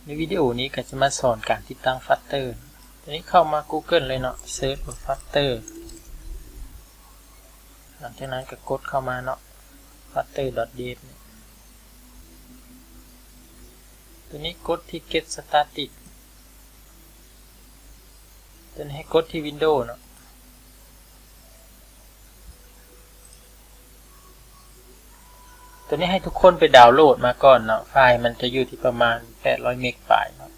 ໃນວິດີໂອນີ້ກໍຈະມາສອນການຕິດຕັ້ງ Flutter. ຕົວນີ້ເຂົ້າມາ Google ເລີຍເນາະ, ເສີດວ່າ Flutter. ຫຼັງຈາກນັ້ນກໍກົດເຂົ້າມາເນາະ, flutter.dev ຕົວນີ້ກົດທີ່ Get Started. ຕົວນີ້ໃຫ້ກົດທີ່ Windows ເນາະ. ຕົວນີ້ໃຫ້ທຸກຄົນໄປດາວໂຫຼດມາກ່ອນເນາະ, ໄຟລ໌ມັນຈະຢູ່ທີ່ປະມານແປດຮ້ອຍເມກປາຍເນາະ.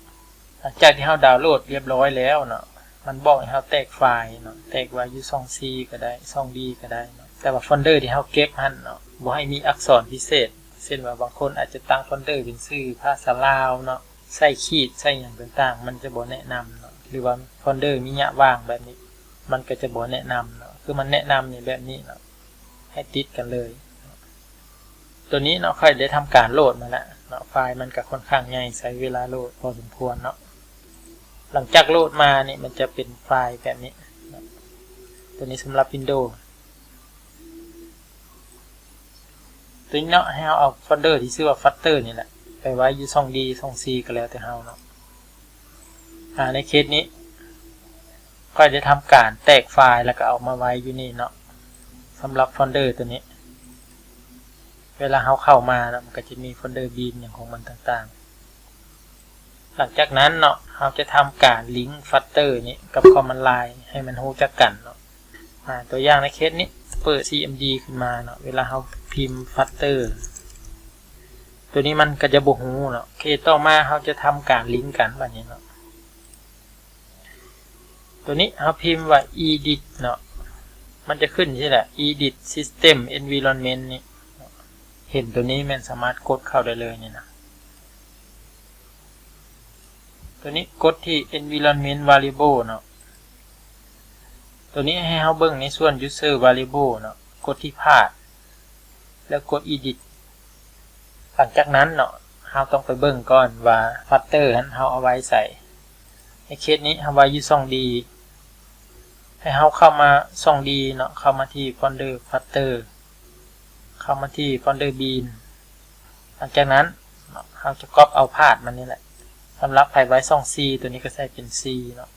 ຫຼັງຈາກທີ່ເຮົາດາວໂຫຼດລຽບຮ້ອຍແລ້ວເນາະ, ມັນບອກໃຫ້ເຮົາແຕກໄຟລ໌ເນາະ, ແຕກໄວ້ຢູ່ຊ່ອງ C ກໍໄດ້, ຊ່ອງ D ກໍໄດ້ເນາະ. ແຕ່ວ່າໂຟນເດີທີ່ເຮົາເກັບຫັ້ນເນາະ, ບໍ່ໃຫ້ມີອັກສອນພິເສດ, ເຊັ່ນວ່າບາງຄົນອາດຈະຕັ້ງໂຟນເດີເປັນຊື່ພາສາລາວເນາະ, ໃສ່ຂີດ ໃສ່ຫຍັງຕ່າງໆ, ມັນຈະບໍ່ແນະນຳເນາະ. ຫຼືວ່າໂຟນເດີມີຫຍະຫວ່າງແບບນີ້ ມັນກໍຈະບໍ່ແນະນຳເນາະ, ຄືມັນແນະນຳນີ້ແບບນີ້ເນາະ, ໃຫ້ຕິດກັນເລີຍ. ຕົວນີ້ເນາະ ຂ້ອຍໄດ້ທຳການໂຫຼດມາແລ້ວເນາະ, ໄຟລ໌ມັນກໍຄ່ອນຂ້າງໃຫຍ່ ໃຊ້ເວລາໂຫຼດພໍສົມຄວນເນາະ. ຫຼັງຈາກໂຫຼດມານີ້ ມັນຈະເປັນໄຟລ໌ແບບນີ້ເນາະ. ຕົວນີ້ສຳລັບ Windows. ຕົວນີ້ເນາະ ໃຫ້ເຮົາເອົາໂຟນເດີທີ່ຊື່ວ່າ Flutter ນີ້ແຫຼະ ໄປໄວ້ຢູ່ຊ່ອງ D ຊ່ອງ C ກໍແລ້ວແຕ່ເຮົາເນາະ. ອາ ໃນເຄສນີ້ ຂ້ອຍໄດ້ທຳການແຕກໄຟລ໌ ແລ້ວກໍເອົາມາໄວ້ຢູ່ນີ້ເນາະ, ສຳລັບໂຟນເດີຕົວນີ້. ເວລາເຮົາເຂົ້າມາເນາະ ມັນກໍຈະມີໂຟນເດີ Bin ຫຍັງຂອງມັນຕ່າງໆ. ຫຼັງຈາກນັ້ນເນາະ ເຮົາຈະທຳການລິງ Flutter ນີ້ກັບ Command Line ໃຫ້ມັນຮູ້ຈັກກັນເນາະ. ອາ ຕົວຢ່າງໃນເຄສນີ້ ເປີດ CMD ຂຶ້ນມາເນາະ, ເວລາເຮົາພິມ Flutter ຕົວນີ້ມັນກໍຈະບໍ່ຮູ້ເນາະ. ໂອເຄ ຕໍ່ມາເຮົາຈະທຳການລິງກັນບາດນີ້ເນາະ. ຕົວນີ້ເຮົາພິມວ່າ edit ເນາະ, ມັນຈະຂຶ້ນຊີ້ແຫຼະ edit system environment ນີ້. ເຫັນຕົວນີ້ແມ່ນສາມາດກົດເຂົ້າໄດ້ເລີຍນີ້ນະ. ຕົວນີ້ກົດທີ່ environment variable ເນາະ. ຕົວນີ້ໃຫ້ເຮົາເບິ່ງໃນສ່ວນ user variable ເນາະ, ກົດທີ່ path ແລ້ວກົດ edit. ຫຼັງຈາກນັ້ນເນາະ ເຮົາຕ້ອງໄປເບິ່ງກ່ອນວ່າ Flutter ຫັ້ນເຮົາເອົາໄວ້ໃສ. ໃນເຄສນີ້ເຮົາໄວ້ຢູ່ຊ່ອງ D. ໃຫ້ເຮົາເຂົ້າມາຊ່ອງ D ເນາະ, ເຂົ້າມາທີ່ໂຟນເດີ Flutter, ເຂົ້າມາທີ່ໂຟນເດີ Bin. ຫຼັງຈາກນັ້ນເນາະ ເຮົາຈະກັອບເອົາ path ມັນນີ້ແຫຼະ. ສຳລັບໃຜໄວ້ຊ່ອງ C ຕົວນີ້ກໍໃສ່ເປັນ C ເນາະ.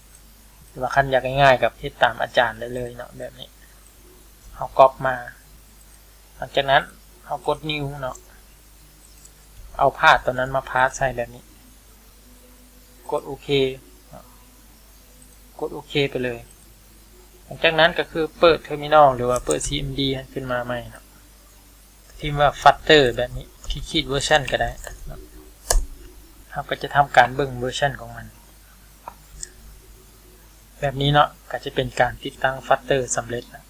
ຫຼືວ່າຄັນຢາກງ່າຍໆກໍເຮັດຕາມອາຈານໄດ້ເລີຍເນາະ, ແບບນີ້ ເຮົາກັອບມາ. ຫຼັງຈາກນັ້ນເຮົາກົດ New ເນາະ, ເອົາ path ຕົວນັ້ນມາ paste ໃສ່ແບບນີ້, ກົດໂອເຄເນາະ, ກົດໂອເຄໄປເລີຍ. ຫຼັງຈາກນັ້ນກໍຄືເປີດ Terminal ຫຼືວ່າເປີດ CMD ຂຶ້ນມາໃໝ່ເນາະ. ພິມວ່າ Flutter ແບບນີ້, ຂີດໆ version ກໍໄດ້ເນາະ. ເຮົາກໍຈະທຳການເບິ່ງ version ຂອງມັນ ແບບນີ້ເນາະ, ກໍຈະເປັນການຕິດຕັ້ງ Flutter ສຳເລັດແລ້ວ.